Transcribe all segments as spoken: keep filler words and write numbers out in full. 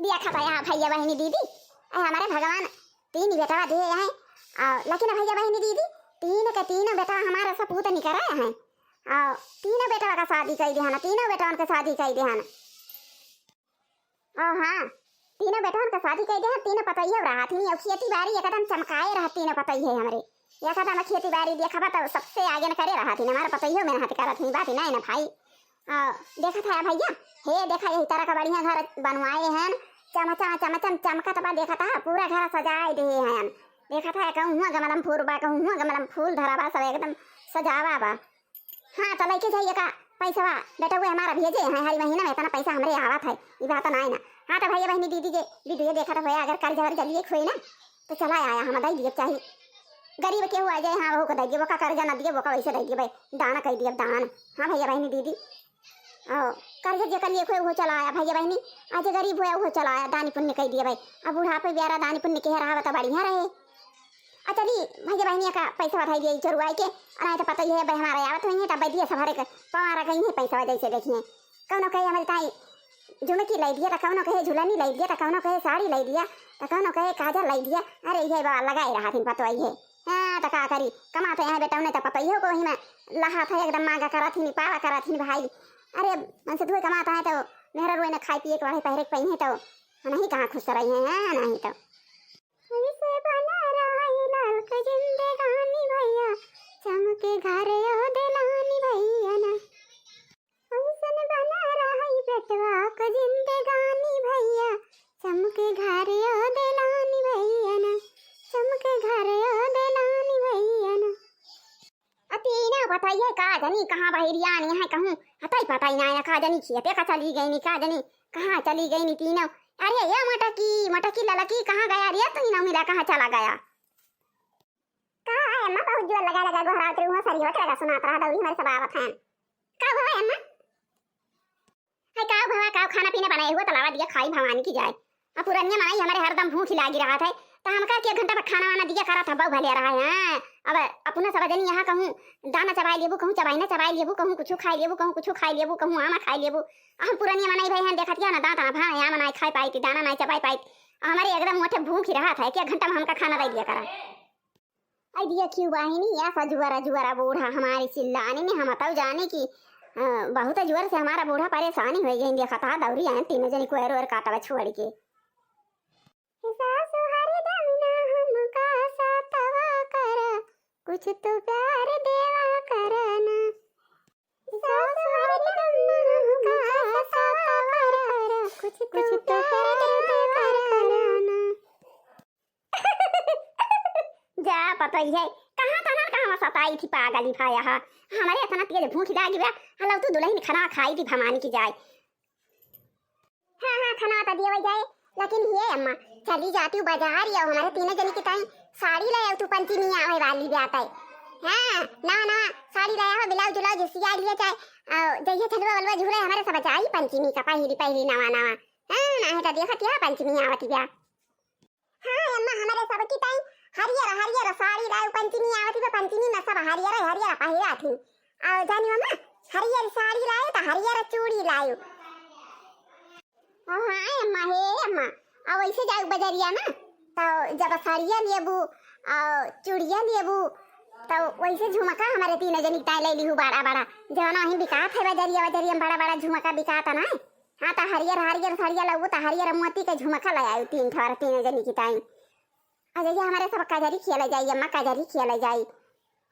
देखत है भैया बहिनी दीदी, ए हमरे भगवान तीन बेटवा दिहे हैं, अउ लेकिन भैया बहिनी दीदी, तीन के तीनों बेटवा हमारे सपूत निकरे हैं, अउ तीनों बेटवा का शादी कइ देहन, तीनों बेटवन के शादी कइ देहन। ओ हाँ, तीनों बेटवन के शादी कइ देहन, तीनों पतोहियो रहत ही, अउ खेती बारी एकदम चमकाए रहत तीनों पतोहिए हमरे। एकदम खेती बारी देखबा तो सबसे आगे न करे रहत ही, हमारे पतोहियो मेहनत करत ही, बात नहीं ना भाई। आ, देखत है भैया, हे देखा यही तरह का बढ़िया घर बनवाए हैं, चमचम चमचम चमकत बा, देखत है पूरा घर सजाए दिहे हैं। देखत है कहूँ हुआ गमला में फूल बा, कहूँ हुआ गमला में फूल धरा बा, सब एकदम सजावा बा। हाँ, तो लइके जाइए का पैसवा, बेटउए हमारा भेजे हैं, हर महीना में इतना पैसा हमरे आवत है, ई बात ना है ना। हाँ, तो भैया बहिनी दीदी जे वीडियो देखत होए, अगर कर्जा वर्जा लिए होए ना, तो चला आया, हम दे दिए चाही। गरीब केहू आ जाए, हाँ, वहू को दे दिए, वो का कर्जा ना दिए, वो का वैसे दे दिए भाई, दान कह दिए, दान। हाँ, भैया बहिनी दीदी, ओ, कर्जा जे कर लिए कोई वो चला आया, भैया बहिनी, आज गरीब होया वो चला आया, दानी पुण्य कह दिए भाई। अब बुढ़ापे ब्यारा दानी पुण्य के रहा, तो बढ़िया रहे। आ चली, भैया बहिनिया का पैसा बधाई दिए चोरुआई के, अनाए तो पता ही है, भाई हमारे आवत हुई है, तब दिए सब हरे के, पवारा गई है पैसा जैसे देखिए। कौनो कहे हमारी ताई झुमकी लाई दिया, तो कौनो कहे झुलनी लाई दिया, तो कौनो कहे साड़ी लाई दिया, तो कौनो कहे काजर लाई दिया। अरे ये बाबा लगाए रहा थिन पतवाई है। हाँ, तो का करी, कमाते हैं बेटा, उन्हें तो पता ही हो, कोही में लहा था एकदम मांगा करा थी, पावा करा थी भाई। अरे, मन से धोए कमाता है तो मेहरा रोए न खाए पिए के बढ़े पहरे के पही है तो हम ही कहाँ खुश रही हैं, हाँ, नहीं तो। ऐसे बना रहा है लाल के जिंदगानी भैया, चमके घर यो दिलानी भैया ना। ऐसन बना रहा है बेटवा के जिंदगानी भैया, चमके घर यो दिलानी भैया ना, चमके घर यो दिलानी भैया ना। अ तीनों बताइए का जनी कहाँ बहिरिया नहीं है कहूँ, हतई पता ही ना है का जनी खेते का चली गई नी, का जनी कहाँ चली गई नी तीनों। अरे ये मटकी, मटकी ललकी कहाँ गया रे, तीनों मिला कहाँ चला गया? का है अम्मा, बहुत जोर लगा लगा गोहरात रही हूँ, सरियोत लगा सुनात रहा, दौरी हमारे सब आवत हैं। का हुआ है अम्मा? हाय, का भवा, का खाना पीना बनाए हुआ, तलावा दिया खाई भवानी की जाए। अब पुरनिया मनई हमारे हरदम भूख लागी रहा था, तो हमका के एक घंटा पर खाना वाना दिया करा था, बहु भले रहा है। हाँ, अब अपना सब जनी यहाँ कहूँ दाना चबाई लेबू, कहूँ चबाई ना चबाई लेबू, कहूँ कुछ खाई लेबू, कहूँ कुछ खाई लेबू, कहूँ आमा खाई लेबू। हम पुरनिया मनई भाई हैं, देखत क्या ना दांत ना भा, आम ना खाई पाई थी, दाना ना चबाई पाई थी। हमारे एकदम मोटे भूख ही रहा था, एक एक घंटा में हमका खाना दे दिया करा। आई देखियो बहिनी, या सा जुआरा जुआरा बूढ़ा हमारी चिल्लानी में हम तब जाने कि, अ, बहुत जोर से हमारा बूढ़ा परेशानी हो गई। देखा था दौरी आए तीनों जनी कोयर ओर काटवा छोड़ के। सासु हरदम ना हमका सतावा कर, कुछ तो प्यार देवा कर ना। सासु हरदम ना हमका सतावा कर, कुछ तो प्यार देवा कर ना। जा पतई है, कहाँ तनल कहाँ सताई थी पागली भाया हा। हमारे इतना तेज भूख लागी बा, हलौ तू दुलहिन खाना खाई थी भवानी की जाए। हाँ, हाँ, खाना तो दिया जाए, लेकिन ये अम्मा, चली जाती हूँ बाजार या हमारे तीनों जनी की ताई साड़ी ले आऊ तू पंचमी आवे वाली बात है। हाँ, नवा नवा साड़ी ले आओ, ब्लाउज उलाउज सिया लिया जाए, अ, जइसे झलवा वलवा झूले हमारे सब जाई पंचमी का पहिरी पहिरी नवा नवा। हाँ, ना है तो देखत क्या पंचमी आवत बा। हाँ अम्मा, हमरे सबकी ताई हरियर हरियर साड़ी लायू, पंचमी आवत बा, पंचमी में सब हरियर हरियर पहिरा थी। अउ जानी अम्मा, हरियर साड़ी लायू तो हरियर चूड़ी लायू। ओ हाँ अम्मा, हे अम्मा, अब वैसे जाऊ बजरिया ना, तो जब साड़िया लेबू अउ चूड़िया लेबू, तो वैसे झुमका हमारे तीन जनी ताई ले लीहू बड़ा बड़ा, जौन वहीं बिकात है बजरिया, बजरिया में बड़ा बड़ा झुमका बिकाता ना। हाँ, त हरियर हरियर साड़िया लउबू, त हरियर मोती के झुमका ले आयु तीन ठो, तीन जनी की ताई। आ जइया हमारे सब कजरी खेले जाई, अम्मा कजरी खेले जाई,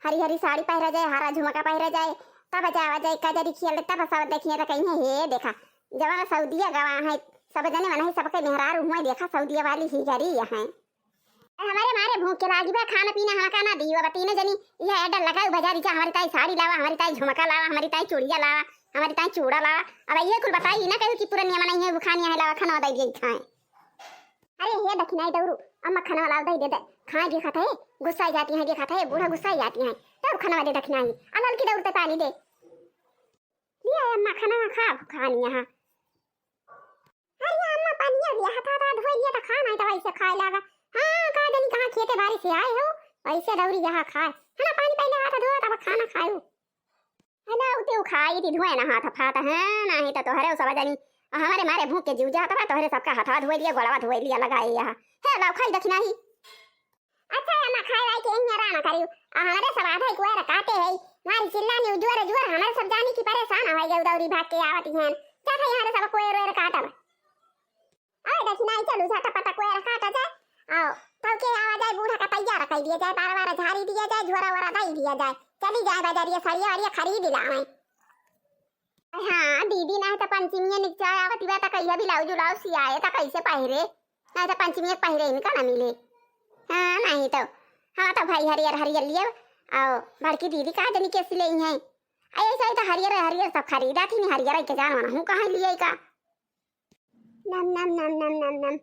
हरी हरी साड़ी पहिरा जाए, हरा झुमका पहिरा जाए, तब जावा जाए कजरी खेले, तब सब देखिए त कहिए, "हे देखा, जवान सऊदिया गवा है, सब जने मन है, सबके मेहरारू हुए, देखा सऊदिया वाली ही गरी है।" हमारे मारे भूख के लागी बा, खाना पीना हमका ना दियो। अब तीनों जनी यह order लगाऊ बाजारी जा, हमारी ताई साड़ी लावा, हमारी ताई झुमका लावा, हमारी ताई चूड़िया लावा, हमारी ताई चूड़ा लावा। अब ये कुल बताई ना कहू कि पुरनिया मनई है, वो खानिया है लावा, खाना दे दिए खाए। अरे हे दखिनाई दौरू, अम्मा खाना वाला दे दे दे, खाए देखत है, गुस्सा जाती है, देखत है, बूढ़ा गुस्सा जाती है, दौड़ खाना दे दखिनाई, आ ललकी दौड़ ते पानी दे। लिया अम्मा खाना खा, खानिया है। अरे अम्मा, पनिया लिया, हाथ, हाथ, हाथ धोई लिया, तो खा, नहीं तो वैसे खाए लागा। हाँ, का जानी कहाँ खेते बारी से आए हो, वैसे दौरी यहाँ खाए। है ना, पानी पहले हाथ धो, तब खाना खाओ। है ना, उते खाई थी, धोए ना हाथ फात, है ना, ही तो तोहरे सब जानी आ हमरे मारे भूख के जीव जात बा, तोहरे सबका हथवा धोए लिया, गोड़वा धोए लिया लगाए यहाँ। हे लाओ खाई दखिनाही। अच्छा अम्मा, खाए वाए के यहीं आराम करियो। आ हमरे सब आधा ही कुआर काटे है, मारी चिल्लानी जोर जोर, हमरे सब जानी की परेशान हो गए, उदौरी भाग के आवत हैं। जा था यहाँ रे सब कुआर उआर काटब। अरे दखिनाही चलू झटपट कुआर काटा जाए। आओ, तब के आवा जाए, बूढ़ा का तैयार कर दिया जाए, बार बार झाड़ी दिया जाए, झोरा वोरा दई दिया जाए, चली जाए बाजारिया सड़िया वड़िया खरीद लावे। हाँ दीदी, नहीं तो पंचमी निकचा आवत बा, तो कहिया ब्लाउज उलाउज सियाए, तो कैसे पहिरे? नहीं तो पंचमी के पहिरे इनका ना मिले। हाँ, नहीं तो, हाँ तो भाई हरियर हरियर लिए। आओ, बड़की दीदी का जनी कैसी ले हैं? अरे सही तो हरियर हरियर सब खरीदा थी, नहीं हरियर के जान हूँ कहाँ लिए का। नम नम नम नम नम नम।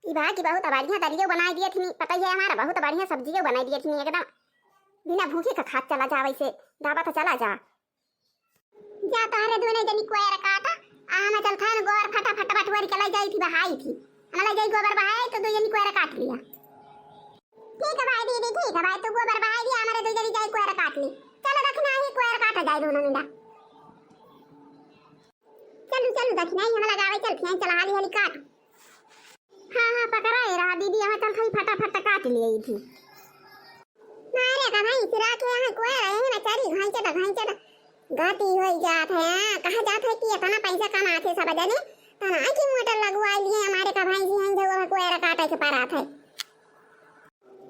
ई बा कि बहुत बढ़िया दलियो बनाई दिए थी, पता ही है हमारा, बहुत बढ़िया सब्जियो बनाई दिए थी एकदम। बिना भूखे का खात चला जा, वैसे दाबा तो चला जा। जा तोहरे दोनों जनी कोयर काटा, आ हम चल खान गोबर फटाफट बटोर के ले जाई थी, बहाई थी। हम ले जाई गोबर बहाई तो दो जनी कोयर काट लिया। ठीक है भाई दीदी, ठीक है भाई, तू गोबर बहाई दिया, हमारे दो जनी जाई कोयर काट ली। चलो दखिनाही कोयर काटा जाए दोनों मिला। चलू चलू दखिनाही हम लगावे चल, खियाई चला हाली हाली काट। हाँ हाँ पकड़ा है रहा दीदी, हमें चल खाई फटाफट काट लिए थी। मारे का भाई सिरा के यहाँ कोई रहे ना चारी घाई चटा घाई चटा गति हो जात है। हाँ, कहा जात है कि इतना पैसा कमाते सब जने, तना की मोटर लगवा लिए हमारे का भाई जी हैं जो कोई काटे के पारा थे।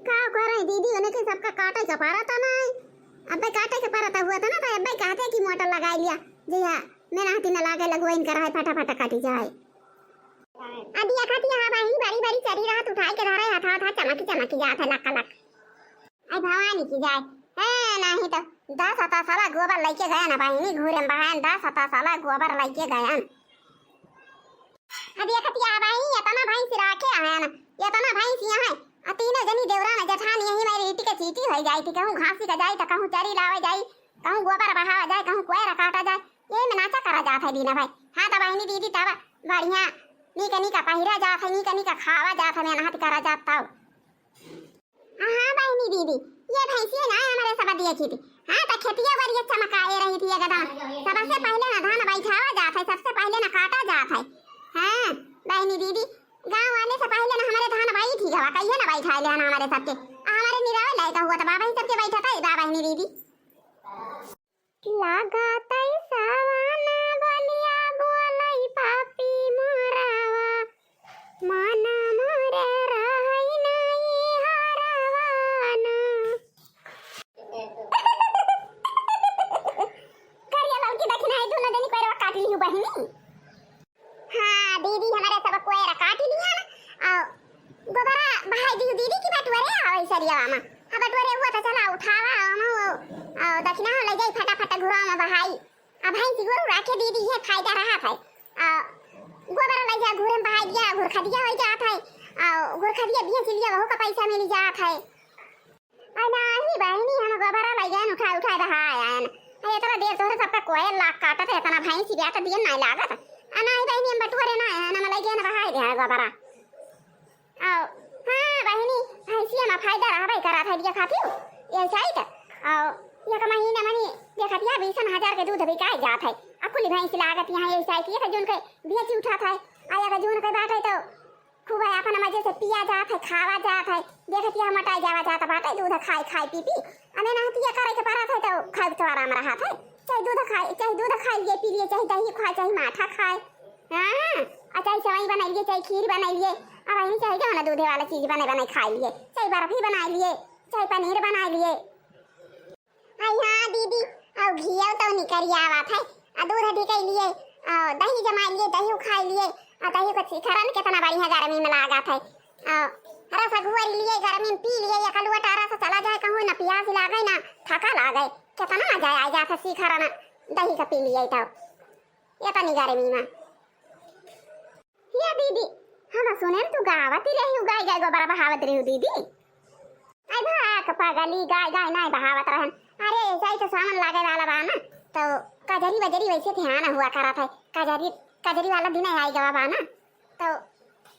का करे दीदी, उन्हें के सबका काटे के पारा था ना। अब्बे काटे के पारा था हुआ था ना, तो अब्बे कहते कि मोटर लगा लिया। जी हाँ, मैं नाती न लागे लगवा इनका रहे फटाफट काटी जाए। अभी अखतिया हवा ही बड़ी बड़ी चरी रहत उठाई के धरे हथा हथा चमकी चमकी जात है लक लक। आई भवानी की जाए। हाँ, नहीं तो दस हता साला गोबर लेके गया ना बहिनी, घूरे में बहान दस हता साला गोबर लेके गया। अब ये खतिया भाई, इतना भैंस राखे है ना, इतना भैंस यहाँ है। आ तीनों जनी देवरा में जेठानी यही मेरी ईटी के चीटी हो जाई थी, कहूँ घासी का जाई तो कहूँ चरी लावे जाई, कहूँ गोबर बहावा जाए, कहूँ कोयरा काटा जाए, ये में नाचा करा जात है दीना भाई। हाँ तो बहिनी दीदी तब बढ़िया नीक नीक पहिरा जात है, नीक नीक खावा जात है, मेहनत करा जात तब। हाँ बहिनी दीदी, ये भैंसिया ना हमारे सब दिए थी। हाँ तो खेतिया बड़ी अच्छा मकाए रही थी एकदम। सबसे पहले ना धान बैठावा जात है, सबसे पहले ना काटा जात है। हाँ बहिनी दीदी, गाँव वाले से पहले ना हमारे धान बाई थी गवा, कहिए ना बैठा ले ना हमारे सबके। आ हमारे निरावे लायक हुआ तो बाबा ही सबके बैठा था, बाबा ही दीदी। लागतै सवाना बोलिया बोलै पापी मोरावा, मन मोरे रहै नाई हरवाना। करिया ललकी दखिनाही दुनो जनी पैरवा काट लिहु बहिनी। हाँ दीदी, हमारे सब कोयर काटी लिया ना, आ गोबरा बहाई दी दीदी की बटुअरे आवे सरियावा में। हाँ बटुअरे हुआ तो चला उठावा, हम आ दखिना हो ले जाई फटाफट घुरा में बहाई। अब भैंस गोरू राखे दीदी, ये फायदा रहा है। आ गोबरा ले जा घुरे में बहाई दिया, घुरखदिया हो जात है। आ घुरखदिया बिया चिलिया वहू का पैसा मिल जात है। आ नाही बहिनी, हम गोबरा लइगन उठाए उठाए बहायन। आ एतना देर तोहरे सबका कोयल लाग काटत है, एतना भैंस बिया त दिन नाही लागत। आ नाही बहिनी, हम बटुअरे ना है, हम लइगन बहाए दे गोबरा। आओ, हाँ बहिनी, भैंसिया में फायदा रहबे करत है बिया खातिर। ये सही त। आओ, एक महीने मनी देखत या बीसन हजार के दूध बिकाए जात है। आ कुली भैंस लागत यहाँ ये सही कि एक जून के बेच उठात है। आ एक जून के बाटे तो खूब है, अपन मजे से पिया जात है, खावा जात है। देखत यह मोटाई जावा जात बाटे, दूध खाई खाई पी पी। अने ना तो ये करे के परत है तो खाए तो आराम रहत है। चाहे दूध खाए, चाहे दूध खाए लिए, पी लिए, चाहे दही खाए, चाहे माठा खाए। हाँ, आ चाहे सेवई बनाई लिए, चाहे खीर बनाई लिए। अब यही चाहे जो ना दूधे वाला चीज बने बनाई खाई लिए, चाहे बर्फी बनाई लिए, चाहे पनीर बनाई लिए। आई हाँ दीदी, अउ घियौ तो निकरि आवत है, आ दूध ढिकई लिए, आ दही जमाई लिए, दही उखाई लिए, आ दही को शिखरन केतना बढ़िया गर्मी में लागत है। आ रस घुआई लिए, गर्मी में पी लिए, एक लोटा रस चला जाए कहूँ, न पियास लागे, न थका लागे, केतना मजा आ जात है शिखरन दही का पी लिए तो, एतनी गर्मी में। या दीदी, हम सुनेन तू गावत ही रही, गाय गाय गोबर बहावत रही दीदी। आई भाग पगली, गाय गाय नाय बहावत रहन। अरे जाई तो सावन लागे वाला बा ना, तो कजरी वजरी वैसे ध्यान हुआ करत है। कजरी, कजरी वाला दिन आई गवा बा ना, तो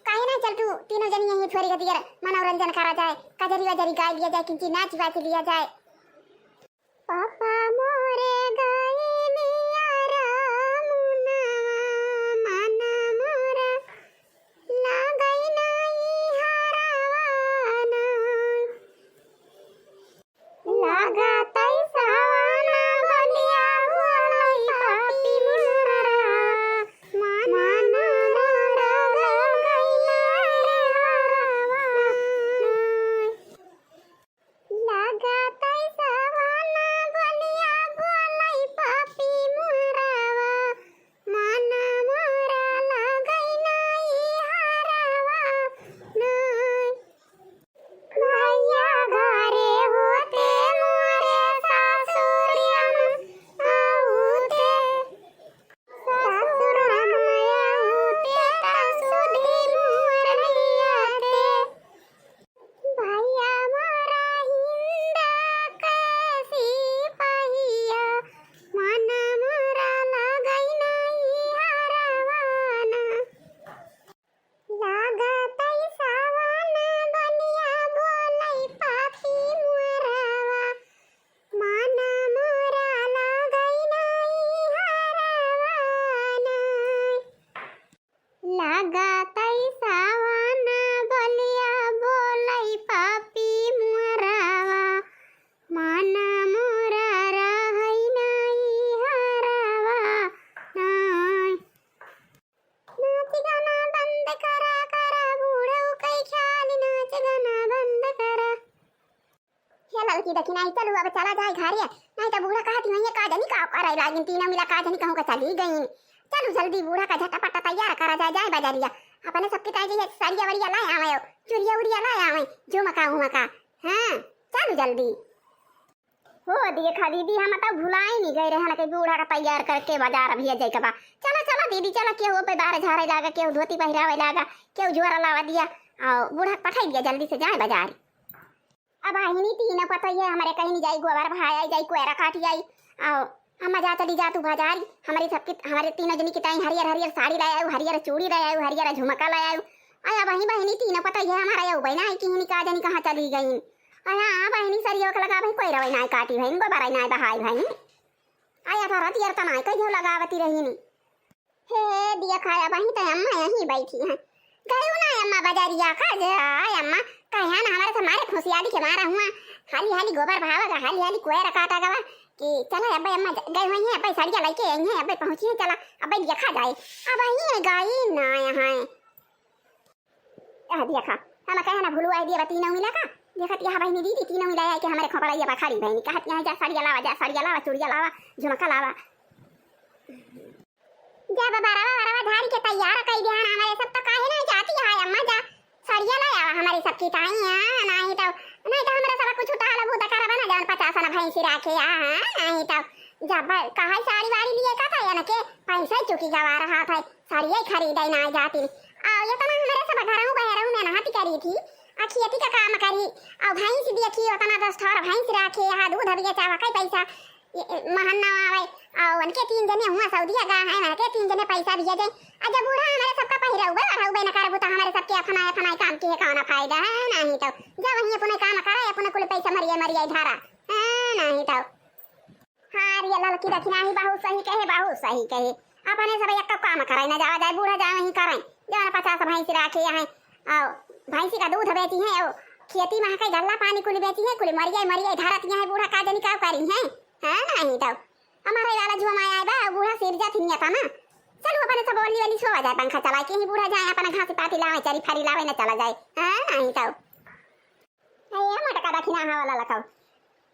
काहे ना चल तू तीनों जनी यहीं थोड़ी घतियर मनोरंजन करा जाए, कजरी वजरी गाय लिया जाए, किंची नाच वाच लिया जाए। पापा मोरे गइनिया रामुनवा कि देखी नहीं, चलू अब चला जाए घरे, नहीं तो बूढ़ा कहती नहीं है, का जानी का करे लागिन, तीनों मिला का जानी कहूँ का चली गईन। चलू जल्दी बूढ़ा का झटपट तैयार करा जाए, जाए बजरिया, अपने सबके ताई जी सड़िया वड़िया लाए आवे, चुरिया उरिया लाए आवे, झुमका उमका। हाँ, चलू जल्दी। हो देखा दीदी, हम तो भुलाई नहीं गए रहन कि बूढ़ा का तैयार करके बाजार अभी जाए के बा। चला चला दीदी चला, केहू पे बार झारे लागा, केहू धोती पहिरावे लागा, केहू झोरा लावा दिया, और बूढ़ा के पठाई दिया जल्दी से जाए बाजार। अब बहिनी तीनों पतोहिया हमरे कहीं नहीं जाई, गोबर भाई आई जाई, कोयरा काटी आई, और अम्मा जा चली जा तू बाजारी, हमारे सबके, हमारे तीनों जनी की ताई हरियर हरियर साड़ी लाए आयु, हरियर चूड़ी लाए आयु, हरियर झुमका लाए आयु। अया वही बहिनी तीनों पतोहिया हमारा यऊ बहिना है कि हिनी का जानी कहाँ चली गई। अया बहिनी सरियो के लगा भाई कोई रवाई नाई काटी भाई, गोबर नाई बहाई भाई। अया तो रतियर तनाई कहियो लगावती रही नी। हे दिया खाया बही तो अम्मा यहीं बैठी हैं। गयो ना अम्मा बाजारिया का जा, अम्मा कहे ना हमारे से मारे खुशियाली के मारा हुआ। हाली हाली गोबर भावा गा, हाली हाली कोयरा काटा गवा कि चला अब्बे अम्मा ज-, गए हुई हैं, अब्बे सड़िया लेके आई हैं, अब्बे पहुँची हैं, चला अब्बे देखा जाए। अब यहीं गई ना यहाँ। यह देखा, हम कहे ना भुलवा दिया बा तीनों मिला का। देखत यहाँ बहिनी दीदी तीनों मिला आए के हमारे खोपड़ैया बा खड़ी बहिनी, कहत यहाँ जा सड़िया लावा, जा सड़िया लावा, चूड़िया लावा, झुमका लावा। जा बा बरवा, बरवा झाड़ी के तैयार कई दिया ना हमारे सब, तो काहे ना जाती है अम्मा, जा सड़िया ले आवा हमारे सब की ताई, हाँ, नहीं तो, नहीं तो हमारा सब कुछ उठा लो, भूत करबा ना, जौन पचास ना भैंसी राखे, हाँ, हाँ, नहीं तो, जब कहा साड़ी वाड़ी लिए का था, यानी के पैसा ही चुकी गवा रहा था, सड़िया ही खरीदे ना जाती। आ, ये तो ना हमारे सब घरों बहरों में नहाती करी थी, आ खेती का काम करी, आ भैंस देखी, उतना दस ठहर भैंस राखे, हाँ, दूध बेचावा, कई पैसा, ये, ए, महन ना आवे, आ उनके तीन जने हुआ सऊदिया गा है, उनके तीन जने पैसा दिया जाए। आ जब बूढ़ा हमारे सबका पहिरउबे, ओढ़उबे न करबू, तो हमारे सबके अफनाए, अफनाए काम के कौन फायदा है? नहीं तो, जा वहीं अपने काम करे, अपने कुल पैसा मरिए, मरिए धारा। हाँ, नहीं तो। हाँ, रे ललकी दखिना ही बहुत सही कहे, बहुत सही कहे। अपने सब एक काम करे, न जावा जाए, बूढ़ा जाए वहीं करे। जौन पचास भैंस राखे हैं, और भैंसी का दूध बेची है, और खेती में कई गल्ला पानी कुल बेची है, कुल मरिए, मरिए धारत यहाँ बूढ़ा का जनी का करी है? हाँ, नहीं तो। हमारे वाला जुआ माया आए बा, बूढ़ा सिर जा थिनिया तना। चलो अपने सब ओली वाली सोवा जाए, पंखा चला के ही बूढ़ा जाए, अपना घास पाती लावे, चरी फरी लावे, न चला जाए। हाँ, नहीं तो। ए, मोटका दखिना हवा वाला लकाऊ।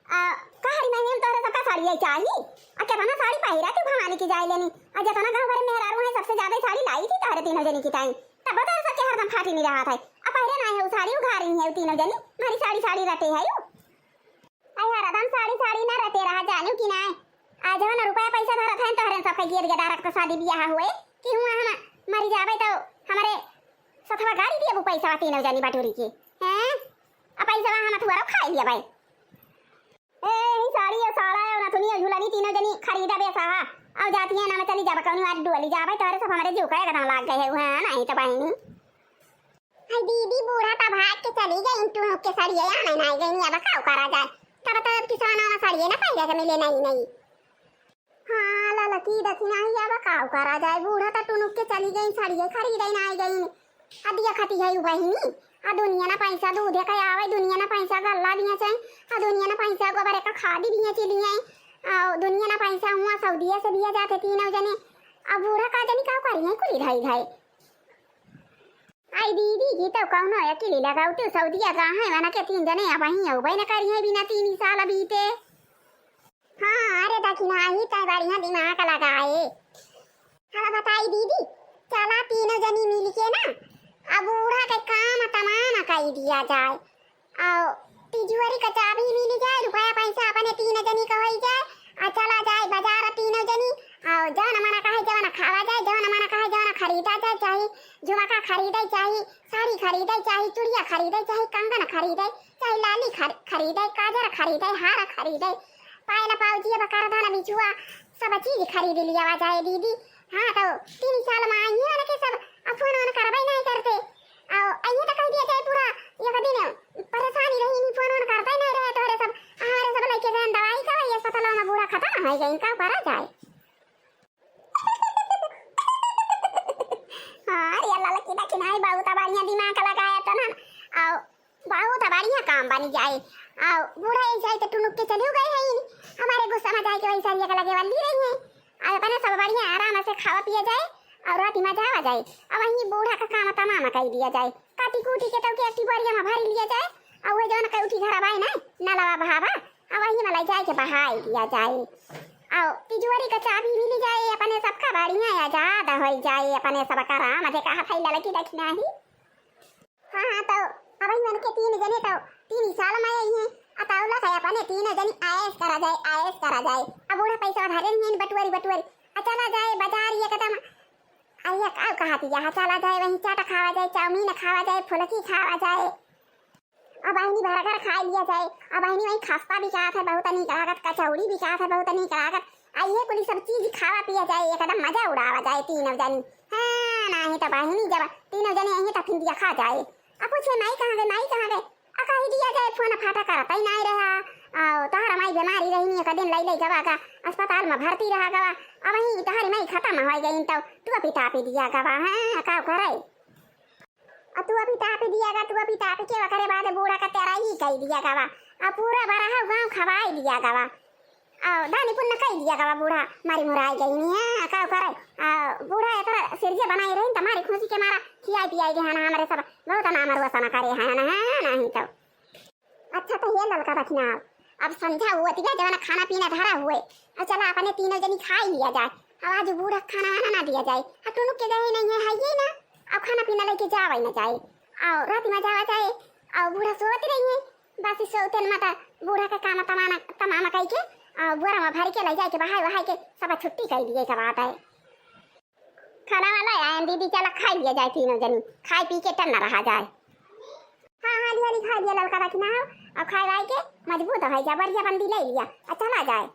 आ, कहरी में हम तोहरे सबका साड़ी आई चाही। आ, केतना साड़ी पहिरा तू भवानी की जाए लेनी। आ, जेतना गाँव भर में मेहरारू है, सबसे ज्यादा साड़ी लाई थी तोहरे तीनों जनी की ताई। तब तोहरे सबके हरदम फाटी नहीं रहा था। आ, पहिरे ना है उ साड़ी, उघारी है उ तीनों जनी। मारी साड़ी, साड़ी रटे है यू। आई हरदम साड़ी, साड़ी ना रटे रहा, जानू कि नाय? आज जवन रुपया पैसा धरत है, तोहरे सब के गिर गया, रक्त शादी बियाह हुए कि हुआ हम मरी जाबे तो हमारे सथवा गाड़ी दिए वो पैसा तीनों जनी बटोरी के, हैं? आ पैसा हम थुआरो खाई लिया भाई। ए, यही साड़ी और साड़ा और नथुनी और झुलनी तीनों जनी खरीदा बेसा हा। अब जाती है ना, मैं चली जाबे कौनी वाट डोली जाबे, तोहरे सब हमारे जीव का एकदम लाग गए है, हाँ, नहीं तो बहिनी। हाय दीदी, बूढ़ा त भाग के चली गई, टुनुक के सड़िया आने नहीं गई, अब का करा जाए? तब तो अब किसान आना सड़िया ना पहले के मिले नहीं, नहीं। हाँ, ललकी दखिना ही, अब का करा जाए? बूढ़ा त टुनुक के चली गई, सड़िया खरीदे नहीं गई। आ दिया खती है उ बहिनी, आ दुनिया ना पैसा दूधे का आवे, दुनिया ना पैसा गल्ला दिया चाहे, आ दुनिया ना पैसा गोबर का खादी दिया ची दिया, आ दुनिया ना पैसा हुआ सऊदिया से दिया जाते तीनों जने। अब बूढ़ा का जनी का करी है कुली धाई धाई। आई दीदी जी, तो कौनो अकेली लगाऊ, तू सऊदिया का है, वना के तीन जने अब वहीं अउबे न करी है बिना तीन साल बीते। हाँ, अरे दखिना ही तय बढ़िया दिमाग लगाए। हम बताई दीदी, चला तीनों जनी मिल के ना, अब बूढ़ा के काम तमाम कई दिया जाए। आओ, तिजोरी का चाबी मिल जाए, रुपया पैसा अपने तीन जनी का होई जाए, आ चला जाए बाजार तीनों जनी, आओ, जवन मना कहे जवन खावा जाए, जवन मना कहे जवन खरीदा जाए, चाहे झुमका खरीदे, चाहे साड़ी खरीदे, चाहे चूड़िया खरीदे, चाहे कंगन खरीदे, चाहे लाली खर-, खरीदे, काजर खरीदे, हार खरीदे, पायल पाउजी, अब करधन बिछुआ, सब चीज खरीद लिया जाए दीदी। हाँ, तो तीन साल में आई है ना कि सब अब फोन वोन करबे नहीं करते। आओ, अइहे तो कह दिया जाए पूरा, एक दिन परेशानी रही, नहीं फोन वोन करते नहीं रहे तोहरे सब, हमारे सब लेके गए दवाई का, ये अस्पताल में बूढ़ा खत्म हो गए, इनका करा जाए। हाँ, अरे अल्लाह लकी दखिना ही बहुत बढ़िया दिमाग लगाया था ना। आओ, बहुत बढ़िया काम बनी जाए। आओ, बूढ़ा ऐसे आई तो टुनुक के चलियो गए हैं, हमारे गुस्सा में जाए के वही सरिया के लगे वाली रही है। आज अपने सब बढ़िया आराम से खावा पिया जाए और रात में जावा जाए। अब वहीं बूढ़ा का काम तमाम कर दिया जाए, काटी कूटी के तब के एक बोरिया में भर लिया जाए अउ वही जौन कउठी घर बाय ना, नलवा बहावा, अउ वही में लइ जाए के बहाई दिया जाए। अउ तिजोरी का चाबी मिली जाए, अपने सबका बढ़िया आजाद होइ जाए, अपने सबका राम जे कहा थई ललकी दखिनाही। हाँ, हाँ, तउ अबहीं मन के तीन जने तउ तीन साल में आई हैं। अतउला से अपने तीन जनी आयस करा जाए, आयस करा जाए। अब बूढ़ा पैसा धरे नहीं बटुअरी, बटुअरी। आ चला जाए बाजार एकदम। अरे, का कहा थी, यहाँ चला जाए, वहीं चाट खावा जाए, चाउमीन खावा जाए, फुलकी खावा जाए। अब बहिनी बर्गर खाइ लिया जाए। अब बहिनी वहीं खस्ता बिकात है, बहुत नीक लागत, कचौड़ी बिकात है, बहुत नीक लागत। आ ये कुली सब चीज खावा पिया जाए, एकदम मजा उड़ावा जाए तीनों जनी। हाँ, नाहीं तो बहिनी जब तीनों जनी यहीं तो फिर दिया खा जाए। अब पूछे, "माई कहाँ गए, माई कहाँ गए?" आ कही दिया जाए, "फोन फाटा करत ही नाहीं रहा। आ तोहर माई बीमारी रही, एक दिन लई लई गवा का अस्पताल में भर्ती रहा गवा। अब वहीं तोहरी माई खतम होइ गई, तो तू अभी तापी दिया गवा।" हाँ, का करे? आ तू अभी तापी दिया गा, तू अभी तापी के ओकरे बाद बूढ़ा का तेरा ही कही दिया गवा। आ पूरा बरहा गाँव खवाई दिया गवा। आ दानी पुण्य कही दिया गवा, बूढ़ा मारी मुराई गई नहीं है, का करे? आ बूढ़ा इतना सिरजे बनाई रही, तुम्हारी खुशी के मारा खियाई पियाई गए हैं ना, हमारे सब बहुत नाम रोशन करे हैं ना, है नाहीं तो। अच्छा तो ये ललका दखिना, अब संझा हुआ तिया जवन खाना पीना धरा हुए, अब चला अपने तीनों जनी खाई लिया जाए। अब आज बूढ़ा खाना वाना ना दिया जाए, अब टुनुक के गए नहीं है, है ये ना, अब खाना पीना लेके जावा ही ना जाए। और रात में जावा जाए, और बूढ़ा सोवत रही है, बस सोते माता बूढ़ा का काम तमाना तमामा कही के, और बोरा में भर के ले जाए के बहाई वहाई के सब छुट्टी कर दिए सब आता है। खाना वाला आयन दीदी, चला खाई लिया जाए तीनों जनी, खाई पी के टन्ना रहा जाए। हाँ, हाँ, लिया, लिया, खाई लिया ललका दखिना हो, अब खाए वाए के मजबूत हो जा, बढ़िया बंदी ले लिया, आ चला जाए।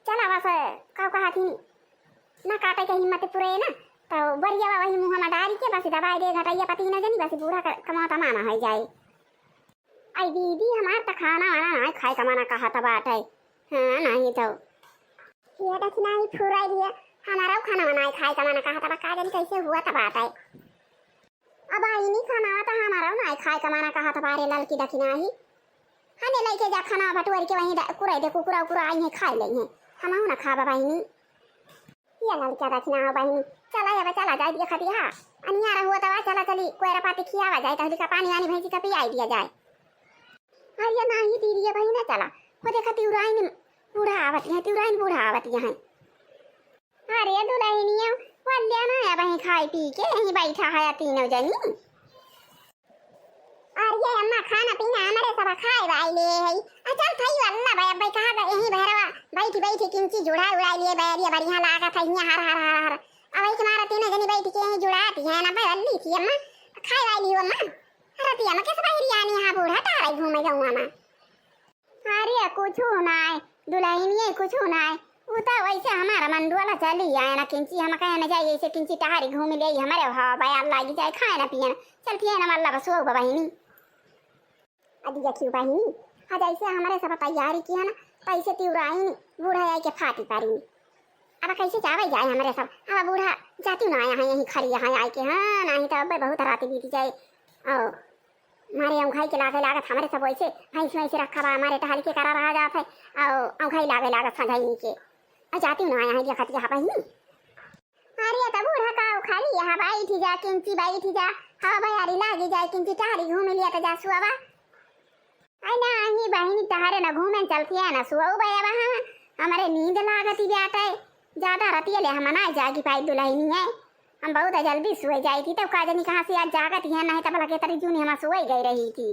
चला बस, का कहा थी, ना काटे के हिम्मत पुरे ना, तो बढ़िया वही मुँह में डारी के बस दबाई दे घटैया पा तीनों जनी, बस बूढ़ा क-, कमा तमामा हो जाए। आई दीदी, हमार त खाना वाना नाहीं खाए का मना कहत बाटे। हाँ, नाहीं तो। ये दखिना ही फुराई लिया, हमारा खाना वाना नाहीं खाए का मना कहत बा, का जानी कैसे हुआ त बाटे। अब आई नी खाना त हमारा नाहीं खाए का मना कहत बारे ललकी दखिना ही। हने लइके जा खाना बटुअर के वहीं ड-, कुराई दे, कुकुरा उकुरा आई है, खाए लई है। हमहू ना खाबा बहिनी। ये ललका दखिना हो बहिनी, चला अब चला जाए दिया खतिया। अनियारा हुआ तवा चला चली, कोयरा पाती खियावा जाए, तहली का पानी वानी भैंसी का पियाई दिया जाए। अरे नाहीं दीदी, ये बहिनी चला, वो देखा तिउराइन बूढ़ा आवत है, तिउराइन बूढ़ा आवत है। अरे दुलहिनिया, वल्या ना अब यहीं खाई पी के यहीं बैठा है तीनों जनी। अरे अम्मा, खाना पीना हमरे सब खाए वाले है। आ चल थई वल्ला भाई, अब कहा गए यहीं बहरवा बैठी बैठी किंची जुड़ा उड़ा लिए बैरिया बढ़िया लागत है यहाँ हर हर हर हर। अब एक मारा तीनों जनी बैठ के यहीं जुड़ाती है ना भाई वल्ली थी अम्मा, खाए वाली हो अम्मा। रतिया में कैसे बहरी आनी यहाँ बूढ़ा टाराई घूमे गौवा में। अरे कुछु नाय दुलहिनिये, कुछु नाय। उ त वैसे हमारा मन डोला चली आए ना, किंची हम कहे न जाई, ऐसे किंची टहरी घूम ले, हमरे हवा बयार लागी जाए, खाए ना पिए ना। चल पिए ना मल्ला बस हो बहिनी। अदी देखियो बहिनी, आज ऐसे हमारे सब तैयारी किया ना, तैसे तिउराइन बूढ़ा आई के फाटी पारी। अब कैसे जावे जाए हमरे सब, अब बूढ़ा जाती ना आया है, यहीं खड़ी यहाँ आए के, हाँ, नहीं तो अब बहुत रात बीत जाए। और मारे औंघाई के लागे लागत हमरे सब वैसे भैंस वैसे रखा बा, हमारे टहल के करा रहा जात है, और औंघाई लागे लागत सजाई के। और जाती ना आया है देखत यहाँ बहिनी। अरे तो बूढ़ा का उखाड़ी यहाँ बैठी जा, किंची बैठी जा, हवा बयारी लागी जाए, किंची टहरी घूम लिया तो जा सुआवा। आई नाही बहिनी, तहरे न घूमे चलती है न सुअउ बे अब हम, हमरे नींद लागती बाटे। ज्यादा रतिया ले हम ना जागी पाई दुलहिनी है। हम बहुत जल्दी सोए जाई थी, तब का जनी कहाँ से आज जागत है, नहीं तब लगे तरी जूनी हम सोए गई रही थी।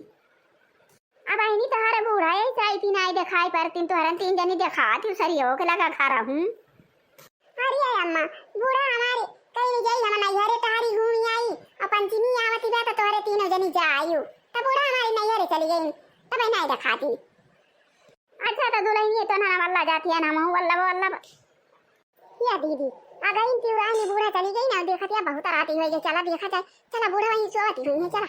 अब बहिनी तोहरे बूढ़ा ऐसे आई थी, नहीं दिखाई पड़ती, तोहरन तीन जनी दिखाती सरियो के लगा घर हूँ। अरे अम्मा, बूढ़ा हमारे कहीं नहीं जाई, हम नैहरे टहरी घूमी आई, और पंचमी आवती बा तो तोहरे तीनों जनी जा आयु। तब बूढ़ा हमारे नैहरे चली गई, तब नहीं दिखाती। अच्छा तो दुलहिनिये तो ना वल्ला जाती है ना, हम वल्ला वल्ला। या दीदी, आ गई तिउराइन बूढ़ा चली गई ना, देखत या बहुत राती हो गई, चला देखा जाए, चला बूढ़ा वहीं सोवती हुई है, चला।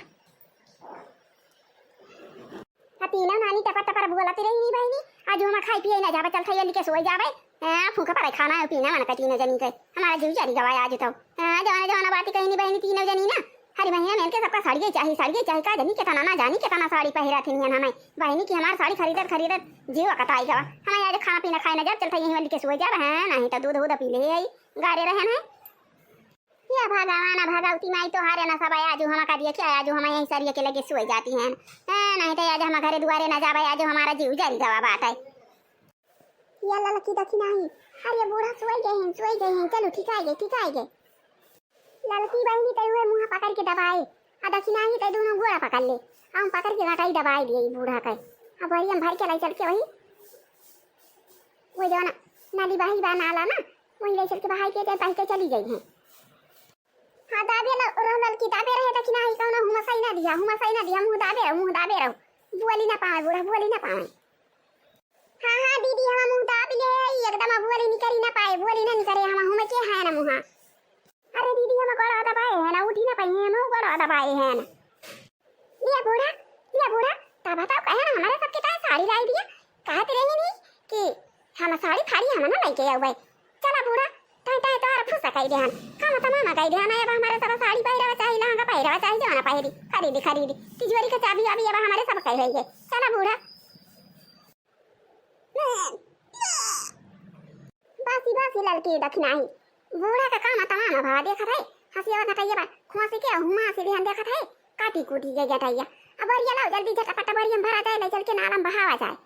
आ तीनों नानी टपर टपर बोलत रही नी बहिनी, आज हम खाई पिए ना जाबे, चल थैया लिके सोई जाबे। हाँ, फूका परे खाना है पीना मन का तीनों जनी के। हमारा जीव जरी गवा आज तो। हाँ, जवाना जवाना बाती कही नी बहिनी तीनों जनी ना। हरी महीना में इनके सबका साड़िये चाही, साड़िये चाही, का जनी केतना ना जानी केतना साड़ी पहिरा थी नियन हमें। बहिनी की हमार साड़ी खरीदत खरीदत जीव कटाई गवा। हमें आज खाना पीना खाए ना जाब, चल थैया यहीं लिके सोई जाबे। हाँ, नहीं तो दूध वूध पी ले आई, गारे रहन है। या भगवान, भगवती माई तोहारे ना सब आजू हम का दिया क्या, आजू हम यहीं सरिया के लगे सोए जाती हैं। हैं, नाहीं त आज हम घरे दुआरे न जाबे, आज हमारा जीव जरि गवा बाटे। या ललकी दखिनाही, अरे बूढ़ा सोइ गए हैं, सोइ गए हैं, चलो ठिकाइ गए, ठिकाइ गए। ललकी बहिनी तै उहे मुँह पकरि के दबाए, आ दखिनाही तै दुनो गोड़ा पकरि ले, हम पकरि के गटाई दबाइ दिए ई बूढ़ा के। अब वही हम भरि के लाई चल के वही, वो जौन नाली बही बा नाला ना, वही लाई चल के बहाइ के तै बहि के चली गई हैं। हाँ, दाबे ल-, रह ललकी, दाबे रहे दखिनाही, कौनो हुमसई ना दिहा, हुमसई ना दिहा, मुँह दाबे रहो, मुँह दाबे रहो। बोली ना पावे बूढ़ा, बोली ना पावे। हाँ, हाँ, दीदी, हम मुँह दाब ले, एकदम अब बोली निकरी ना पाए, बोली ना निकरे, हम हुमके है ना मुँहा। अरे दीदी, हम गोड़वा दबाए है ना, उठी ना पाए, हम गोड़वा दबाए है ना। लिया बूढ़ा, लिया बूढ़ा, तब बताओ, कहे ना हमारे सबके ताए साड़ी लाई दिया, कहत रही नहीं कि हम साड़ी फाड़ी हम ना लेके आऊ भाई। चला बूढ़ा, ताई ताई तोहर फुसा कई देहन, काम तमाम कई देहन, अब हमारे सब साड़ी पहिरवा चाही, लहंगा पहिरवा चाही, जौन पहिरी, खरीदी खरीदी, तिजोरी के चाबी अभी अब हमारे सब कई होई है। चला बूढ़ा। बासी बासी ललकी दखिनाही, बूढ़ा का काम तमाम भवा देखत है, हंसिया घटैया बा, खोसी के हुमा से देहन देखत है, काटी कूटी के गटैया। अब बरिया लाओ जल्दी झटपट बरिया में भरा जाए, ले चल के नाला में बहावा जाए।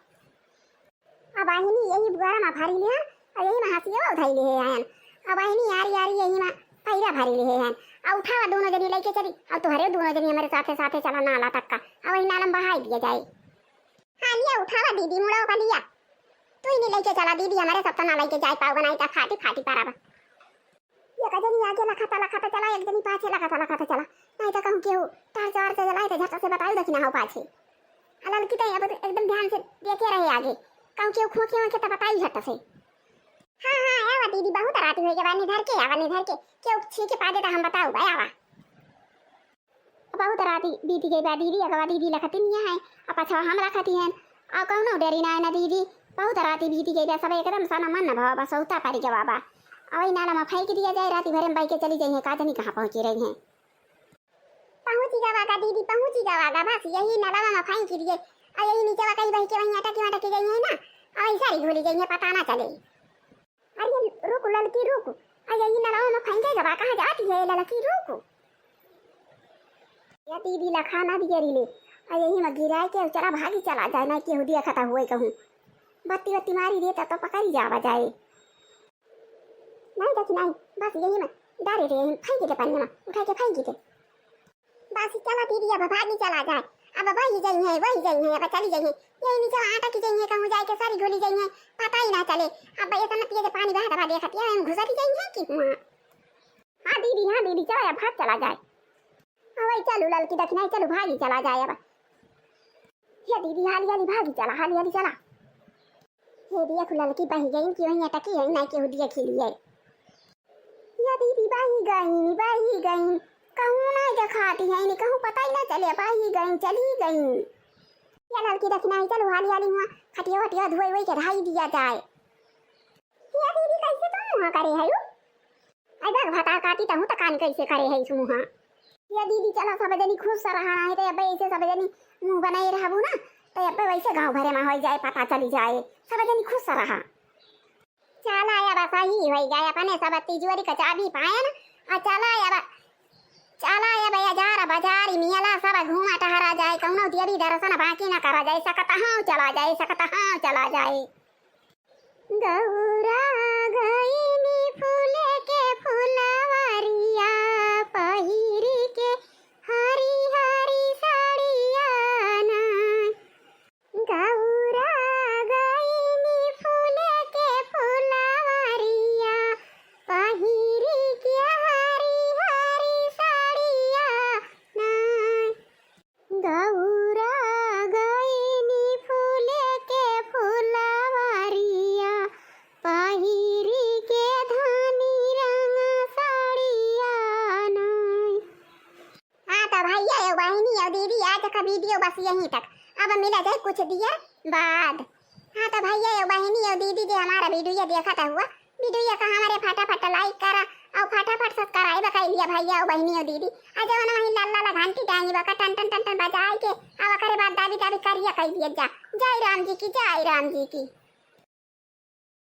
अब बहिनी यही बुआरा मा भरी लिहन, अउ यही मा हंसिया उठाई लिहे हन। अब बहिनी यारी यारी यही मा पैरा भरी लिहे हन। अउ उठावा दोनों जनी लइके चली, अउ तोहरे दोनों जनी हमरे साथे साथे चला नाला तक का, अउ वही नाला मा बहाई दिया जाए। हाँ लिया उठावा दीदी, मुड़वा पा लिया, तू ही नहीं लइके चला दीदी, हमरे सब तो ना लइके जाए पाओ, बनाई ता फाटी फाटी पारा बा। एक जनी आगे लखत लखत चला, एक जनी पाछे लखत लखत चला। नाहीं त कहूँ केहू टार्च वार्च जलाए त झट से बताई दखिना हो पाछे। आ ललकी त अब एकदम ध्यान से देखे रहे आगे, कहूँ केहू खोखे ओखे त बताई झट से। हाँ, हाँ, आवा दीदी, बहुत राती होइ गवा, निधर के आवा, निधर के, केहू छींके पादे त हम बताऊ बा, आवा। बहुत राती बीती गई बा दीदी, अगवा दीदी लखती नहीं है, आ पछवा हम लखती हैं, आ कौनो डरी ना है ना दीदी। बहुत राती बीती गई बा, सब एकदम सना मन न भवा बा, सौता पारी गवा बा। अवई नाला मा फेंक दिया जाए, राती भरे मा बहि के चली जाइए, का जानी कहाँ पहुँची रही हैं। पहुँची गवा का दीदी, पहुँची गवा का, बस यही नाला मा फेंक दिए, आ यही नीचे वा कहीं बहि के वहीं अटकी वटकी गई है ना, अवई सारी घुली गई है, पता ना चले। अरे रुक ललकी रुक, आ यही नलवा मा फेंके गवा, कहाँ जाती है ललकी, रुक। या दीदी लखा ना दिया रिले, आ यही मा गिराए के चला भागी चला जाए, ना केहू दिया खता हुए कहूँ। बत्ती बत्ती मारी देता तो पकड़ी जावा जाए। नहीं देखी नहीं, बस यही मा डारे रे, यही फेंक दे पानी मा, उठा के फेंक दे। बस चला दीदी, अब भागी चला जाए। अब वही जइहैं, वही जइहैं, अब चली जइहैं। यही नीचे आटा की जइहैं, कहूँ जाए के सारी घुली जइहैं, पता ही ना चले। अब ये सनतिया के पानी बहत बा, देखत ये हम घुसरी जइहैं कि हुआ। हाँ दीदी, हाँ दीदी, चला अब भाग चला जाए। हाँ वही चलू ललकी दखिनाही, चलू भागी चला जाए अब। हे दीदी, हाली हाली भागी चला, हाली हाली चला। हे देख ललकी बहि गइन कि वहीं अटकी है, ना केहू देखी लिए। या दीदी बहि गइन, बहि गइन, कहूँ ना देखाती है, इन्हें कहूँ पता ही ना चले, बहि गइन, चली गइन। या ललकी दखिनाही, चलो हाली हाली हुआ खटिया वटिया धोए वोए के धई दिया जाए। या दीदी कैसे तुम हुआ करे है यू? आई बा भतार काटी तहूँ त कान कैसे करे है मुँहा। या दीदी चला सब जनी खुश रहा है, तो अब ऐसे सब जनी मुँह बनाए रहबू ना, तो अब वैसे गाँव भरे मा होइ जाए, पता चली जाए, सब जनी खुश रहा। चला अब सही होइ गए, अपने सब तिजोरी का चाबी पाएन, आ चला अब, चला अब अजार बजारी मेला सब घूमा टहरा जाए, कौनो देवी दर्शन बाकी ना करा जाए, सकतहाँ चला जाए, सकतहाँ चला जाए। गौरा गइनी फूले के फुलवरिया, पहिरी के हरी हरी साड़िया ना। गौरा गइनी फूले के फुलवरिया, पहिरी के हरी हरी साड़िया ना। गौरा गइनी फूले के फुलवरिया, पहिरी के धानी रंग साड़िया ना। हाँ तो भैया, यो बहिनी, यो दीदी, आज का वीडियो बस यहीं तक। अब मिला जाए कुछ दिया बाद। हाँ तो भैया, यो बहिनी, यो दीदी जे हमारा वीडियो देखत हुआ, वीडियो का हमारे फटाफट like करा और फटाफट subscribe कर लिया भैया, यो बहिनी, यो दीदी। आ जवन वहीं लाल लाल घंटी टांगी बा का टन टन टन टन बजाए के, अब करे बाद दाबी दाबी करिया कह दिया जा। जय राम जी की, जय राम जी की।